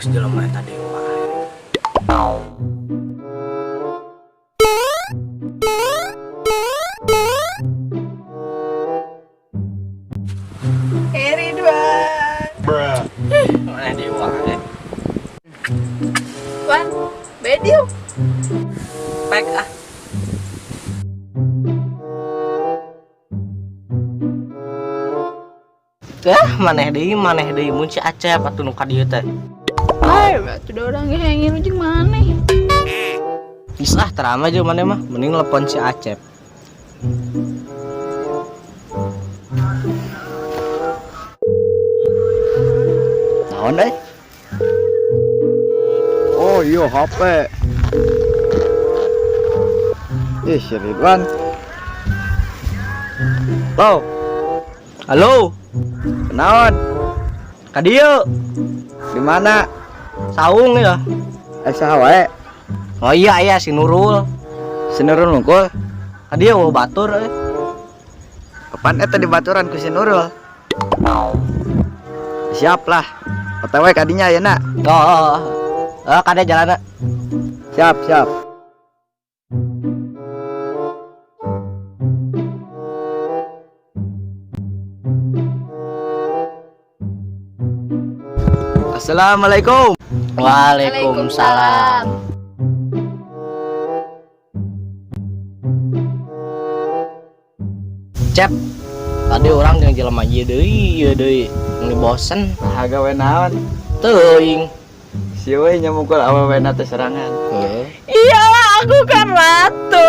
Goblok si jelema eta dewa. Eh Ridwan. Bruh. Mana dewa eh? Wan, bediu. Pek ah. Teh maneh deui mun si Acep atuh nu ka dieu teh. Ai, atuh da urang ge hayang ngilu jeung maneh. Geus ah terama jeung maneh mah, mending telepon si Acep. Naon deui? Oh iya HP. Ih, si Ridwan. Halo. Halo. Naon? Ka dieu. Di mana? Saung ya. Saha wae? Oh iya iya si Nurul. Si Nurul nungkul. Ka dieu eueuh batur euy. Kapan eta dibaturan ku si Nurul? Siap lah. OTW kadinya ayeuna. Oh. Oh, kade jalanna. Siap, siap. Assalamualaikum. Waalaikumsalam. Cep, tadi orang yang jelema ieu deui, ini bosen. Nah, gawe naon? Teuing. Si we nya mukul awewena teh serangan. Heeh. Iyalah aku kan ratu.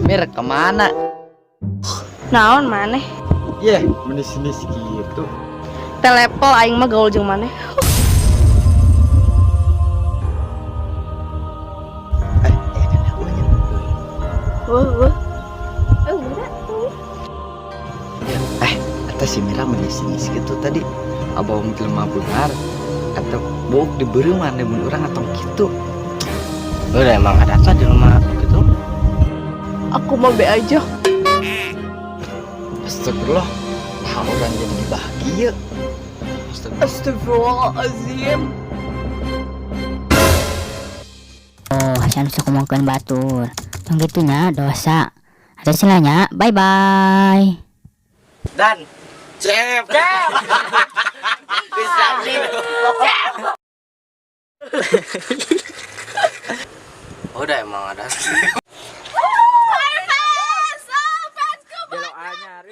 Mir, kemana? Naon maneh? Yeh, menis-nis gitu. Telepon aing mah gaul jeung maneh. Ya kan aku nya. Wah, wah. Mira. Eta si Mira menis-nis gitu tadi. Abang jelema beungar atau buuk dibeureum mun urang atau gitu. Udah emang ada apa jelema gitu. Aku mau be aja. Astagfirullah. Nah, orang jadi bahagia. Astagfirullahalazim. Oh, Hasan sok ngomongkeun batur. Tong kitu nya dosa. Ada silanya, bye bye. Dan Cep. Cep. Bisa. Udah emang ada. Fans, oh, fansku Belok anyar.